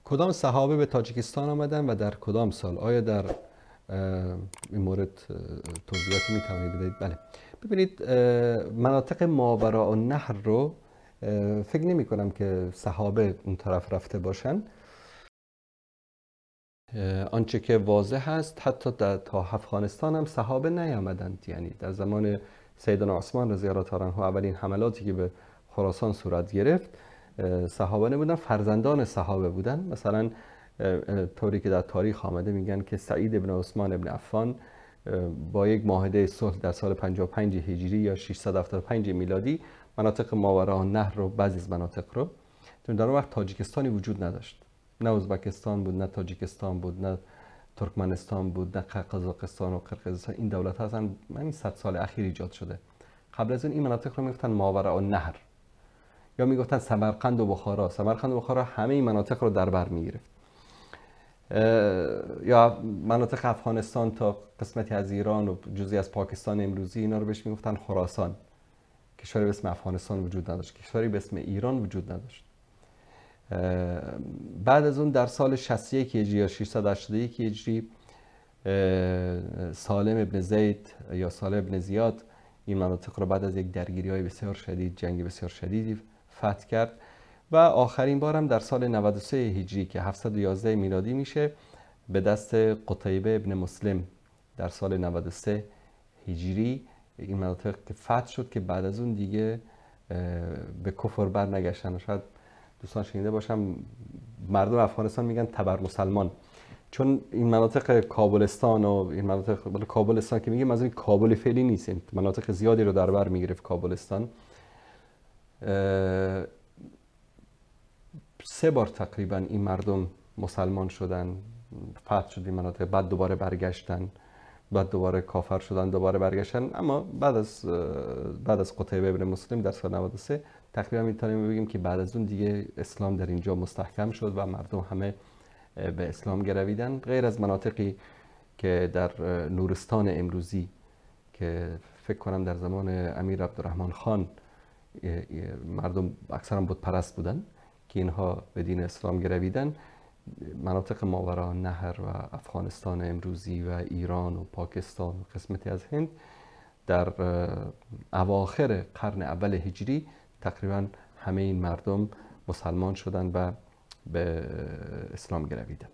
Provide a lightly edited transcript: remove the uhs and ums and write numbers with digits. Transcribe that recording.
کدام صحابه به تاجیکستان آمدن و در کدام سال؟ آیا در این مورد توضیحاتی میتوانید بدهید؟ بله، ببینید، مناطق ماوراء النهر رو فکر نمی کنم که صحابه اون طرف رفته باشن. آنچه که واضح هست، حتی تا افغانستان هم صحابه نیامدند. یعنی در زمان سیدنا عثمان رضی الله تعالی عنه اولین حملاتی که به خراسان صورت گرفت صحابه نبودن، فرزندان صحابه بودن. مثلا طوری که در تاریخ آمده میگن که سعید ابن عثمان ابن عفان با یک معاهده صلح در سال 55 هجری یا 675 میلادی مناطق ماوراء النهر رو، بعضی از مناطق رو، چون در اون وقت تاجیکستانی وجود نداشت، نه ازبکستان بود، نه تاجیکستان بود، نه ترکمنستان بود، نه قزاقستان و قرقیزستان. این دولت ها اصلا همین 100 سال اخیر ایجاد شده. قبل از اون این مناطق رو میگفتن ماوراء النهر یا میگفتن سمرقند و بخارا. سمرقند و بخارا همه این مناطق رو در بر میگرفت، یا مناطق افغانستان تا قسمتی از ایران و جزئی از پاکستان امروزی، اینا رو بهش میگفتن خراسان. کشوری به اسم افغانستان وجود نداشت، کشوری به اسم ایران وجود نداشت. بعد از اون در سال 61 هجری یا 681 هجری سالم ابن زید یا سالم ابن زیاد این مناطق رو بعد از یک درگیری های بسیار شدید، جنگ بسیار شدیدی فتح کرد و آخرین بارم در سال 93 هجری که 711 میلادی میشه به دست قتیبه ابن مسلم در سال 93 هجری این مناطق که فتح شد که بعد از اون دیگه به کفر بر نگشتن. شاید دوستان شنیده باشم مردم افغانستان میگن تبر مسلمان، چون این مناطق کابلستان و این مناطق کابلستان که میگیم از این کابل فعلی نیست، این مناطق زیادی رو در بر میگرفت کابلستان. 3 بار تقریبا این مردم مسلمان شدن، فتح شد این مناطق، بعد دوباره برگشتن، بعد دوباره کافر شدن، دوباره برگشتن. اما بعد از قتیبه ابن مسلم در سال 93 تقریبا میتونیم بگیم که بعد از اون دیگه اسلام در اینجا مستحکم شد و مردم همه به اسلام گرویدن، غیر از مناطقی که در نورستان امروزی که فکر کنم در زمان امیر عبدالرحمن خان مردم اکثرا بت پرست بودن که اینها به دین اسلام گرویدن. مناطق ماوراء النهر و افغانستان امروزی و ایران و پاکستان و قسمتی از هند در اواخر قرن اول هجری تقریبا همه این مردم مسلمان شدن و به اسلام گرویدن.